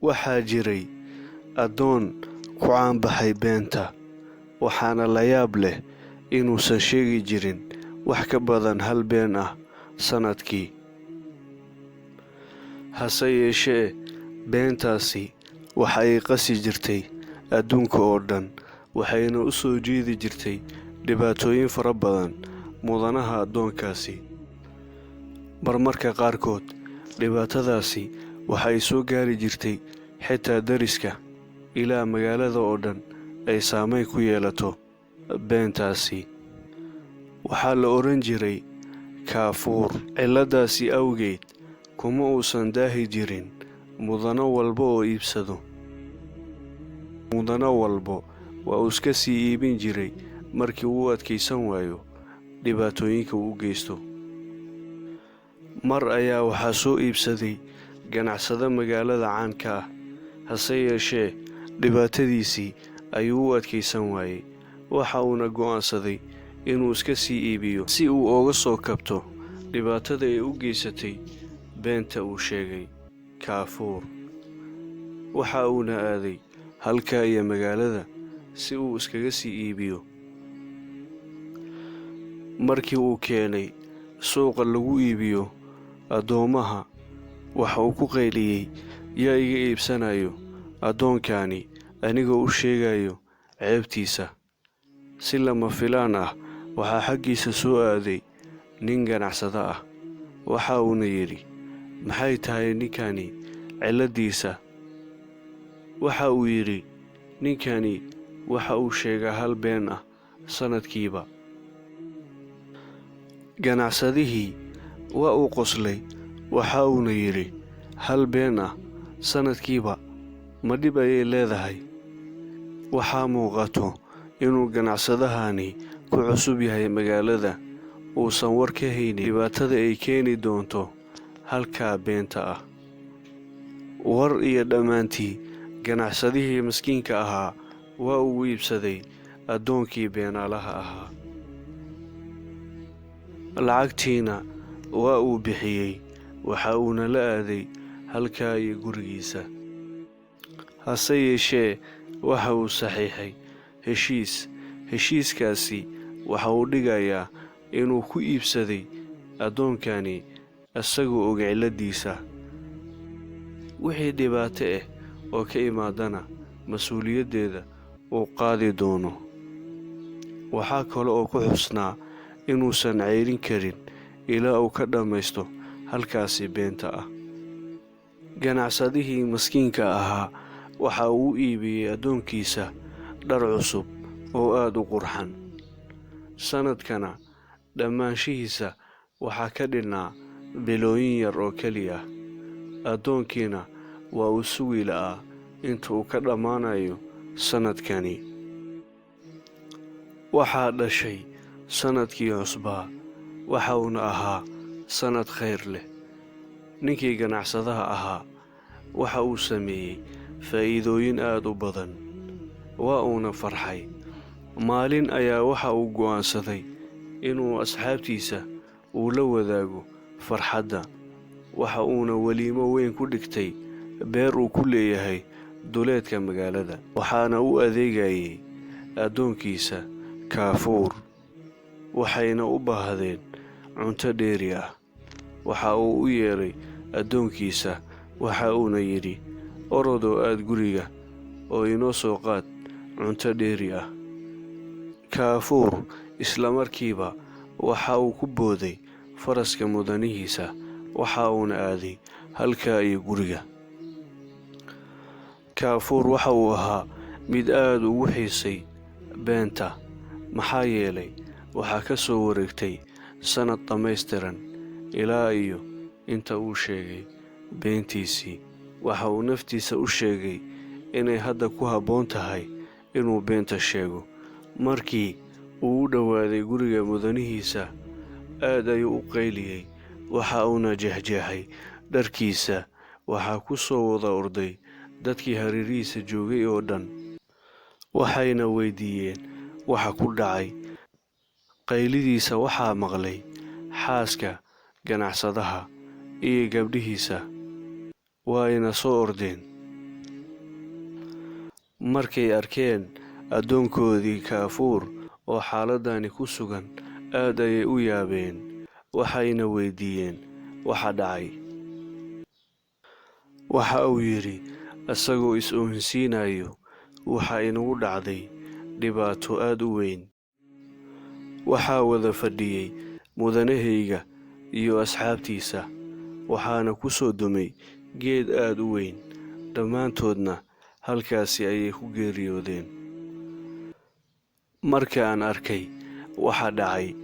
Waxaa jiray addoon ku caan baxay beenta, waxaana la yaab leh inuusan sheegi jirin wax ka badan hal been ah sannadkii. Hase yeeshee, beentaasi waxa ay qasi jirtay adduunka oo dhan, waxayna u soo jiidi jirtay dhibaatooyin fara badan mudanaha addoonkaasi. Marmarka qaarkood, dhibaatadaasi waxa ay soo gaari jirtay xitaa deriska, ilaa magaalada oo dhan ay saameyn ku yeelato beentaasi. Waxaa la oran jiray Kaafuur. Cilladdaasi awgeed, kuma uusan daahi jirin mudane walba oo iibsado. Mudane walba waa uu iska sii iibin jiray markii uu u adkeysan waayo dhibaatooyinka uu u geysto. Mar ayaa waxaa soo iibsaday ganacsade magaalada caan ka ah, hase yeeshee dhibaatadiisii ayuu u adkeysan waayay, waxa uuna go'aansaday inuu iska sii iibiyo si uu uga soo kabto dhibaatada ay u geysatay beenta uu sheegay Kaafuur. Waxa uuna aaday halkaa iyo magaalada si uu iskaga sii iibiyo. Markii uu keenay suuqa lagu iibiyo addoommaha, waxa uu ku qayliyay, "Yaa iga iibsanayo addoonkani anigoo u sheegayo ceebtiisa?" Si lama filaan ah waxaa xaggiisa soo aaday nin ganacsade ah, waxa uuna yidhi, "Maxay tahay ninkani cilladdiisa?" Waxa uu yidhi, "Ninkani waxa uu sheegaa hal been ah sannadkiiba." Ganacsadihii waa uu qoslay, waxa uuna yidhi, "Hal been ah sannadkiiba ma dhib ayay leedahay?" Waxaa muuqato inuu ganacsadahani ku cusub yahay magaalada, uusan war ka haynin dhibaatada ay keeni doonto halkaa beenta ah. War iyo dhammaantii, ganacsadihii miskiinka ahaa waa uu iibsaday addoonkii beenaalaha ahaa. Lacagtiina waa uu bixiyay, waxa uuna la aaday halkaa iyo gurigiisa. Hase yeeshee, waxa uu saxiixay heshiis. Heshiiskaasi waxa uu dhigayaa inuu ku iibsaday addoonkani isagoo og cilladdiisa. Wixii dhibaato ah oo ka imaadana mas'uuliyaddeeda uu qaadi doono. Waxaa kale oo ku xusnaa inuusan ceyrin karin ilaa uu ka dhammaysto halkaasi beenta ah. Ganacsadihii miskiinka ahaa waxa uu u iibiyay addoonkiisa dhar cusub oo aad u qurxan. Sannadkana dhammaanshihiisa waxaa ka dhinaa bilooyin yar oo keliya. Addoonkiina waa uu sugi la'aa inta uu ka dhammaanayo sannadkani. Waxaa dhashay sannadkii cusbaa, waxa uuna ahaa sannad khayr leh. Ninkii ganacsadaha ahaa waxa uu sameeyay faa'iidooyin aad u badan, waa uuna farxay. Maalin ayaa waxa uu go'aansaday inuu asxaabtiisa uu la wadaago farxadda, waxa uuna waliimo weyn ku dhigtay beer uu ku leeyahay duleedka magaalada, waxaana u adeegayay addoonkiisa Kaafuur. Waxayna u baahdeen cunto dheeri ah. Waxa uu u yeeray addoonkiisa, waxa uuna yidhi, "Orodoo aad guriga oo inoo soo qaad cunto dheeri ah." Kaafuur isla markiiba waxa uu ku booday faraska mudanihiisa, waxa uuna aaday halkaa iyo guriga. Kaafuur waxa uu ahaa mid aad ugu xiisay beenta, maxaa yeelay waxaa ka soo wareegtay sannad dhammaystiran ilaa iyo inta uu sheegay beentiisii. Waxa uu naftiisa u sheegay inay hadda ku habboon tahay inuu beenta sheego. Markii uu u dhowaaday guriga mudanihiisa, aad ayuu u qayliyay, waxa uuna jeexjeexay dharkiisa. Waxaa ku soo wada orday dadkii hareerihiisa joogay oo dhan, waxayna weydiiyeen waxa ku dhacay. Qaylidiisa waxaa maqlay xaaska ganacsadaha iyo gabdhihiisa, waa ayna soo ordeen. Markay arkeen addoonkoodii Kaafuur oo xaaladani ku sugan, aad ayay u yaabeen, waxayna weydiiyeen waxa dhacay. Waxa uu yidhi isagoo is oohinsiinayo, waxa inagu dhacday dhibaato aad u weyn. Waxaa wada fadhiyey mudanahayga iyo asxaabtiisa, waxaana ku soo dumay geed aad u weyn, dhammaantoodna halkaasi ayay ku geeriyoodeen. Marka aan arkay waxa dhacay,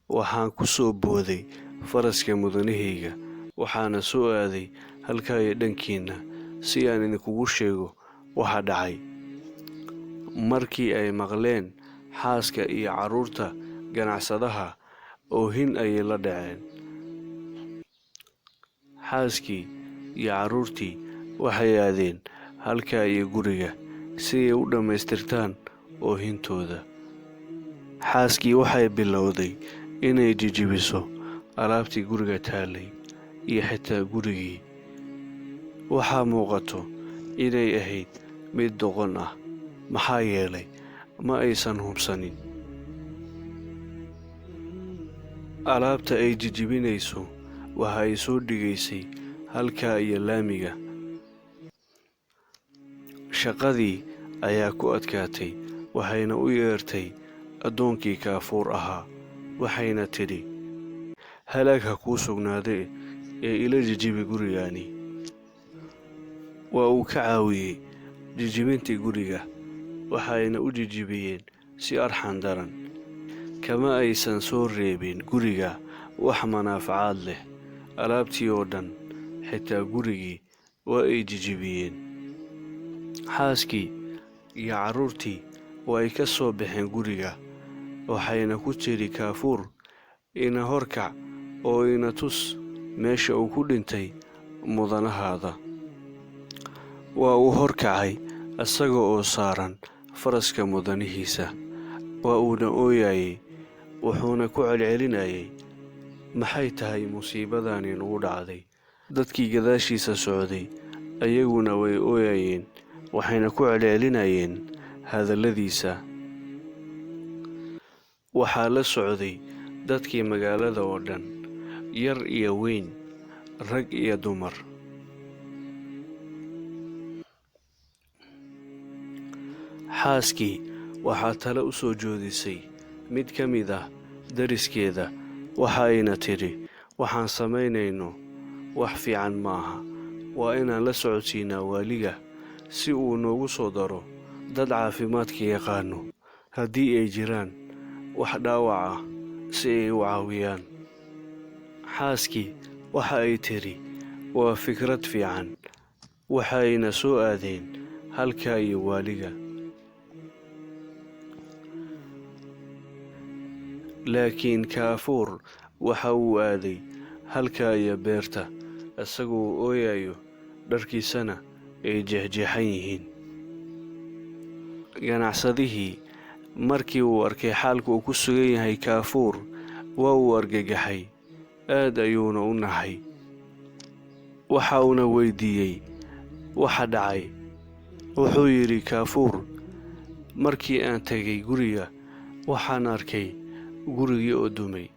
waxaan ku soo booday faraska mudanahayga, waxaana soo aaday halkaayo dhankiinna si aan idinkugu sheego waxa dhacay. Markii ay maqleen xaaska iyo carruurta ganacsadaha, oohin ayay la dhaceen. Xaaskii iyo carruurtii waxay aadeen halkaa iyo guriga si ay u dhammaystirtaan oohintooda. Xaaskii waxay bilowday inay jijibiso alaabtii guriga taallay iyo xitaa gurigii. Waxaa muuqato inay ahayd mid doqon ah, maxaa yeelay ma aysan hubsanin. Alaabta ay jijibinayso waxa ay soo dhigaysay halkaa iyo laamiga. Shaqadii ayaa ku adkaatay, waxayna u yeertay addoonkii Kaafuur ahaa, waxayna tidhi, halaag ha kuu sugnaadee ee ila jijibi gurigaani. Waa uu ka caawiyey jijibintii guriga, waxayna u jijibiyeen si arxan daran. Kama aysan soo reebin guriga wax manaafacaad leh. Alaabtii oo dhan, xitaa gurigii, waa ay jijibiyeen. Xaaskii iyo carruurtii waa ay ka soo baxeen guriga, waxayna ku tidhi Kaafuur, ina horkac oo ina tus meesha uu ku dhintay mudanahaada. Waa uu horkacay isaga oo saaran faraska mudanihiisa. Waa uuna ooyayay, wuxuuna ku celcelinayay, maxay tahay musiibadani nagu dhacday? Dadkii gadaashiisa socday ayaguna way ooyayeen, waxayna ku celcelinayeen hadalladiisa. Waxaa la socday dadkii magaalada oo dhan, yar iyo weyn, rag iyo dumar. Xaaskii waxaa talo u soo joodisay mid ka mid ah dariskeeda, waxa ayna tidhi, waxaan samaynayno wax fiican maaha, waa inaan la socodsiinaa waaliga si uu noogu soo daro dad caafimaadka yaqaano haddii ay jiraan wax dhaawac ah si ay u caawiyaan. Xaaskii waxa ay tidhi, waa fikrad fiican, waxayna soo aadeen halkaa iyo waaliga. Laakiin Kaafuur waxa uu aaday halkaa iyo beerta, isagoo ooyayo, dharkiisana ay jeexjeexan yihiin. Ganacsadihii markii uu arkay xaalka uu ku sugan yahay Kaafuur, waa uu argagaxay, aad ayuuna u naxay. Waxa uuna weydiiyey waxa dhacay. Wuxuu yidhi Kaafuur, markii aan tegay guriga, waxaan arkay gurigii oo dumay,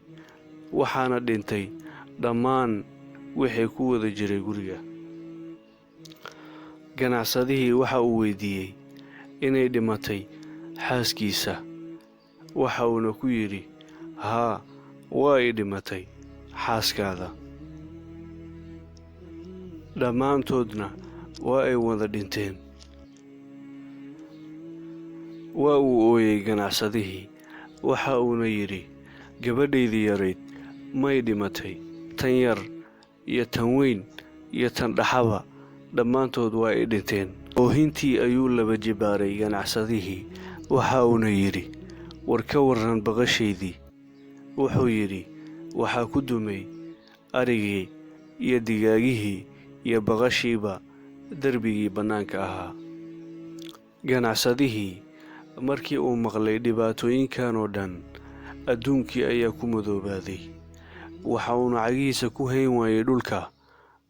waxaana dhintay dhammaan wixii ku wada jiray guriga. Ganacsadihii waxa uu weydiiyey inay dhimatay xaaskiisa, waxa uuna ku yidhi, haa, waa ay dhimatay xaaskaada. Dhammaantoodna waa ay wada dhinteen. Waa uu ooyey ganacsadihii, waxa uuna yidhi, gabadhaydii yarayd may dhimatay, tan yar iyo tan weyn iyo tan dhaxaba dhammaantood waa ay dhinteen. Oohintii ayuu laba jibaaray ganacsadihii, waxa uuna yidhi, war ka warran baqashaydii. Wuxuu yidhi, waxaa ku dumay arigii iyo digaagihii iyo baqashiiba darbigii bannaanka ahaa. Ganacsadihii markii uu maqlay dhibaatooyinkan oo dhan, adduunkii ayaa ku madoobaaday. Waxa uuna cagihiisa ku hayn waayey dhulka,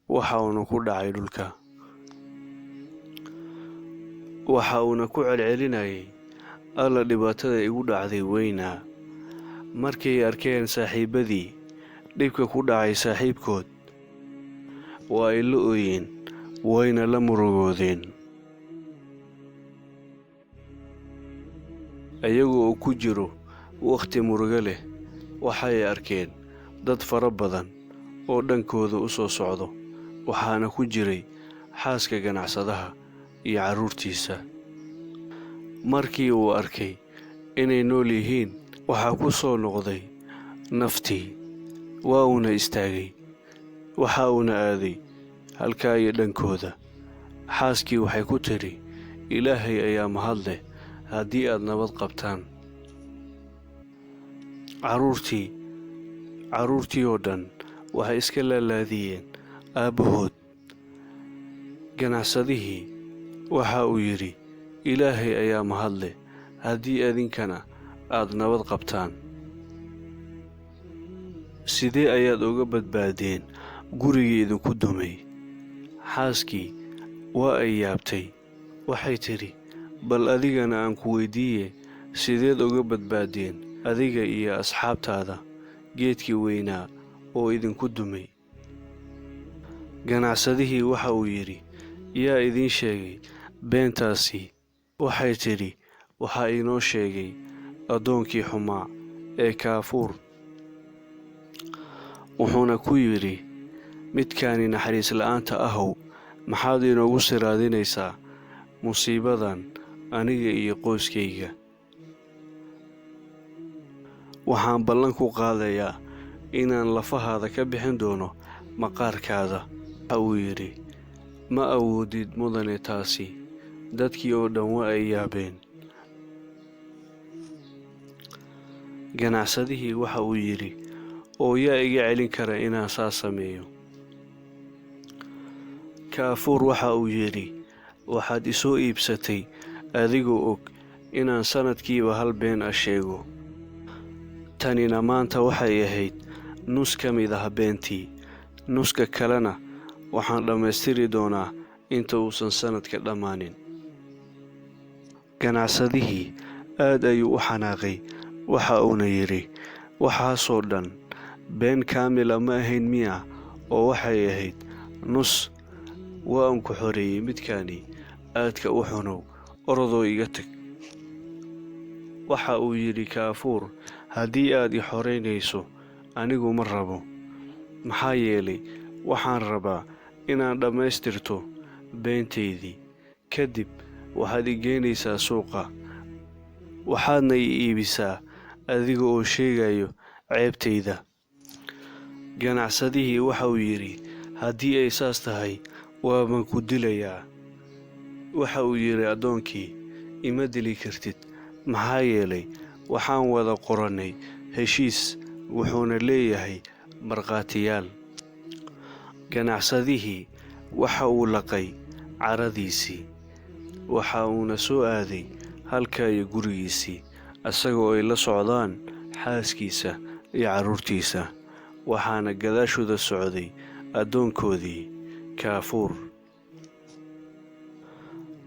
waxa uuna ku dhacay dhulka. Waxa uuna ku celcelinayay, "Alla, dhibaatada igu dhacday weynaa." Markay arkeen saaxiibadii dhibka ku dhacay saaxiibkood, waa ay la ooyeen, wayna la murugoodeen. Iyaga oo ku jiro wakhti murugo leh, waxay arkeen dad fara badan oo dhankooda u soo socdo, waxaana ku jiray xaaska ganacsadaha iyo carruurtiisa. Markii uu arkay inay nool yihiin, waxaa ku soo noqday naftii, waa uuna istaagay, waxa uuna aaday halkaa iyo dhankooda. Xaaskii waxay ku tidhi, "Ilaahay ayaa mahad leh haddii aad nabad qabtaan." Carruurtii oo dhan waxay iska laalaadiyeen aabbahood. Ganacsadihii waxa uu yidhi, "Ilaahay ayaa mahad leh haddii adinkana aad nabad qabtaan. Sidee ayaad uga badbaadeen gurigii idinku dumay?" Xaaskii waa ay yaabtay. Waxay tidhi, "Bal adigana aan ku weydiiye, sideed uga badbaadeen adiga iyo asxaabtaada geedkii weynaa oo idinku dumay?" Ganacsadihii waxa uu yidhi, "Yaa idiin sheegay beentaasi?" Waxay tidhi, "Waxaa inoo sheegay addoonkii xumaa ee Kaafuur. Wuxuuna ku yidhi, midkaani naxariis la'aanta ahow, maxaad inoogu siraadinaysaa musiibadan aniga iyo qoyskayga? Waxaan ballan ku qaadayaa inaan lafahaada ka bixin doono maqaarkaada." Waxa uu yidhi, "Ma awoodid mudane taasi." Dadkii oo dhan waa ay yaabeen. Ganacsadihii waxa uu yidhi, "Oo yaa iga celin kara inaan saas sameeyo?" Kaafuur waxa uu yidhi, "Waxaad isoo iibsatay adigoo og inaan sanadkiiba hal been ah sheego. Tanina maanta waxay ahayd nus ka mid ah beentii, nuska kalena waxaan dhammaystiri doonaa inta uusan sanadka dhammaanin." Ganacsadihii aad ayuu u xanaaqay, waxa uuna yidhi, "Waxaasoo dhan been kaamila ma ahayn miya, oo waxay ahayd nus? Waa aan ku xoreeyey midkaani aadka u xunow, orodoo iga tag." Waxa uu yidhi Kaafuur, "Haddii aad i xoreynayso, anigu ma rabo. Maxaa yeelay waxaan rabaa inaan dhammaystirto beentaydii. Kadib waxaad i geynaysaa suuqa, waxaadna i iibisaa adiga oo sheegayo ceebtayda." Ganacsadihii waxa uu yidhi, "Haddii ay saas tahay, waaban ku dilayaa." Waxa uu yidhi addoonkii, "Ima dili kartid, maxaa yeelay waxaan wada qorannay heshiis, wuxuuna leeyahay markhaatiyaal." Ganacsadihii waxa uu laqay caradiisii, waxa uuna soo aaday halkaa iyo gurigiisii, isagoo ay la socdaan xaaskiisa iyo carruurtiisa, waxaana gadaashooda socday addoonkoodii Kaafuur.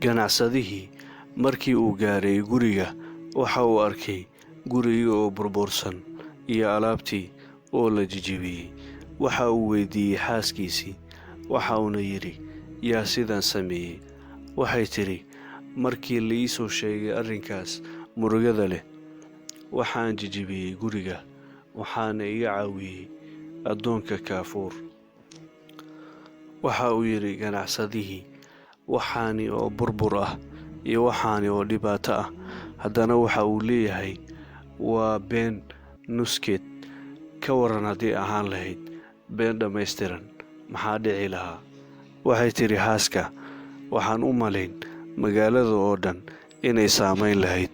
Ganacsadihii markii uu gaaray guriga, waxa uu arkay gurigii oo burbursan iyo alaabtii oo la jijibiyey. Waxa uu weydiiyey xaaskiisii, waxa uuna yidhi, "Yaa sidan sameeyey?" Waxay tidhi, "Markii la ii soo sheegay arrinkaas murugada leh, waxaan jijibiyey guriga, waxaana iga caawiyey addoonka Kaafuur." Waxa uu yidhi ganacsadihii, "Waxaani oo burbur ah iyo waxaani oo dhibaato ah, haddana waxa uu leeyahay waa been nuskeed. Ka waran haddii ahaan lahayd been dhammaystiran, maxaa dhici lahaa?" Waxay tidhi xaaska, "Waxaan u malayn magaalada oo dhan inay saamayn lahayd."